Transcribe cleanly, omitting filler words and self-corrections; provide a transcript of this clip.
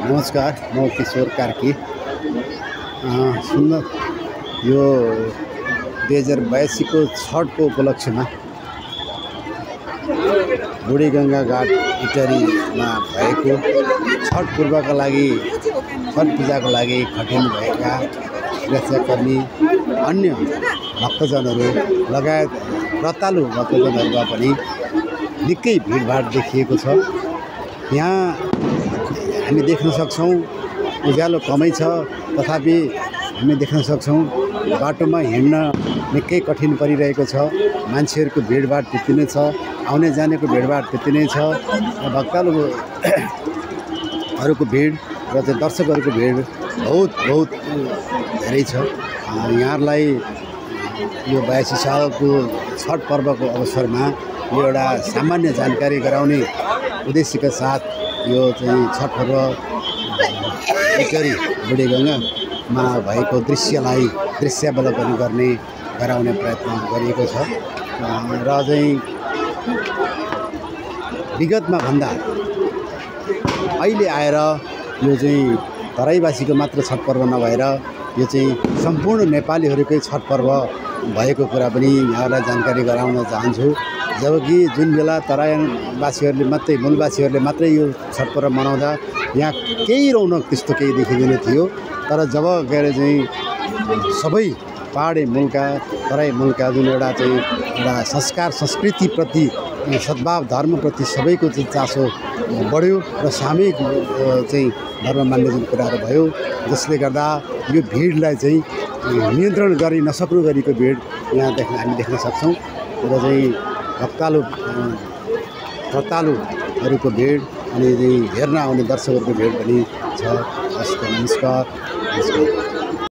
नमस्कार, म किशोर कार्की। सुन्न यो 2082 को छठको उपलक्ष्यमा बुढीगङ्गा घाट इटरीमा भएको छठ पूर्वका लागि छठ पूजाको लागि खटिनु भएका सुरक्षाकर्मी अन्य भक्तजनहरू लगायत व्रतालु भक्तजनहरूमा पनि निकै भिडभाड देखिएको छ। यहाँ हामी देख्न सक्छौँ उज्यालो कमै छ, तथापि हामी देख्न सक्छौँ बाटोमा हिँड्न निकै कठिन परिरहेको छ। मान्छेहरूको भिडभाड त्यति नै छ, आउने जानेको भिडभाड त्यति नै छ। भक्तहरूको भिड र चाहिँ दर्शकहरूको भिड बहुत धेरै छ। यहाँहरूलाई यो 82 सालको छठ पर्वको अवसरमा यो एउटा सामान्य जानकारी गराउने उद्देश्यका साथ यो चाहिँ छठ पर्व इटरी बुढीगङ्गामा भएको दृश्यलाई दृश्यावलोकन गराउने प्रयत्न गरिएको छ। र चाहिँ विगतमा भन्दा अहिले आएर यो चाहिँ तराईवासीको मात्र छठ पर्व नभएर यो चाहिँ सम्पूर्ण नेपालीहरूकै छठ पर्व भएको कुरा पनि यहाँलाई जानकारी गराउन चाहन्छु। जबकि जुन बेला तराईवासीहरूले मात्रै मूलवासीहरूले मात्रै यो छठ पर्व मनाउँदा यहाँ केही रौनक त्यस्तो केही देखिँदैन थियो। तर जब गएर चाहिँ सबै पहाडे मुलका तराई मुलका जुन एउटा चाहिँ एउटा संस्कार संस्कृतिप्रति सद्भाव धर्मप्रति सबैको चाहिँ चासो बढ्यो र सामूहिक चाहिँ धर्म मान्ने जुन कुराहरू भयो, जसले गर्दा यो भिडलाई चाहिँ नियन्त्रण गरि नसक्नु गरीको भिड यहाँ हामी देख्न सक्छौँ। र चाहिँ व्रतालुहरूको भिड अनि हेर्न आउने दर्शकहरूको भिड पनि छ। हस्, नमस्कार।